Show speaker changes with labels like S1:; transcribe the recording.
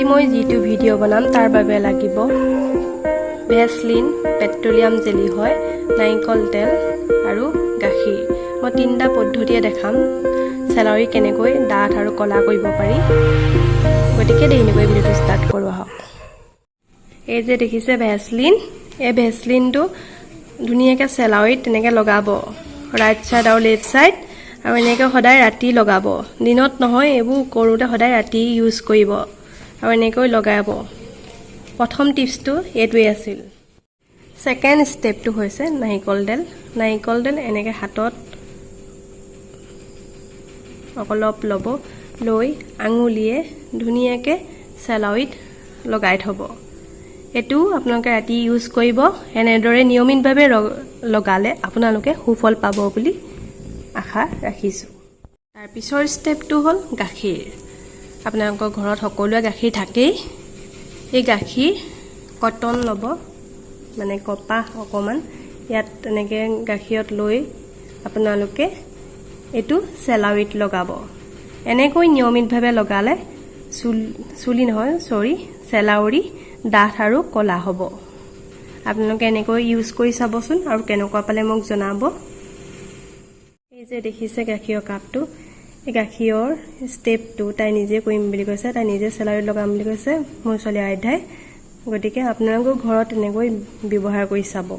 S1: মই যিটো ভিডিঅ' বনাম, তাৰ বাবে লাগিব ভেচলিন, পেট্ৰলিয়াম জেলি হয়, নাৰিকল তেল আৰু গাখীৰ। মই তিনিটা পদ্ধতিয়ে দেখাম চেলাউৰি কেনেকৈ ডাঠ আৰু ক'লা কৰিব পাৰি। গতিকে দেৰি নকৰি ভিডিঅ'টো ষ্টাৰ্ট কৰোঁ আহক। এই যে দেখিছে ভেচলিন, এই ভেচলিনটো ধুনীয়াকৈ চেলাউৰিত তেনেকৈ লগাব, ৰাইট ছাইড আৰু লেফ্ট ছাইড, আৰু এনেকৈ সদায় ৰাতি লগাব, দিনত নহয়। এইবোৰ কৰোঁতে সদায় ৰাতি ইউজ কৰিব আৰু এনেকৈ লগাব। প্ৰথম টিপছটো এইটোৱেই আছিল। ছেকেণ্ড ষ্টেপটো হৈছে নাৰিকল তেল। নাৰিকল তেল এনেকৈ হাতত অলপ ল'ব, লৈ আঙুলিয়ে ধুনীয়াকৈ চেলাউৰিত লগাই থ'ব। এইটো আপোনালোকে ৰাতি ইউজ কৰিব। এনেদৰে নিয়মিতভাৱে লগালে আপোনালোকে সুফল পাব বুলি আশা ৰাখিছোঁ। তাৰ পিছৰ ষ্টেপটো হ'ল গাখীৰ। আপোনালোকৰ ঘৰত সকলোৱে গাখীৰ থাকেই। এই গাখীৰ কটন ল'ব, মানে কপাহ অকণমান, ইয়াত তেনেকৈ গাখীৰত লৈ আপোনালোকে এইটো চেলাউৰিত লগাব। এনেকৈ নিয়মিতভাৱে লগালে চুলি নহয়, চৰি, চেলাউৰি ডাঠ আৰু ক'লা হ'ব। আপোনালোকে এনেকৈ ইউজ কৰি চাবচোন আৰু কেনেকুৱা পালে মোক জনাব। এই যে দেখিছে গাখীৰৰ কাপটো, এই গাখীৰৰ ষ্টেপটো তাই নিজে কৰিম বুলি কৈছে। তাই নিজে চেলাউৰিত লগাম বুলি কৈছে, মোৰ ছোৱালী আৰাধ্যাই। গতিকে আপোনালোকেও ঘৰত তেনেকৈ ব্যৱহাৰ কৰি চাব।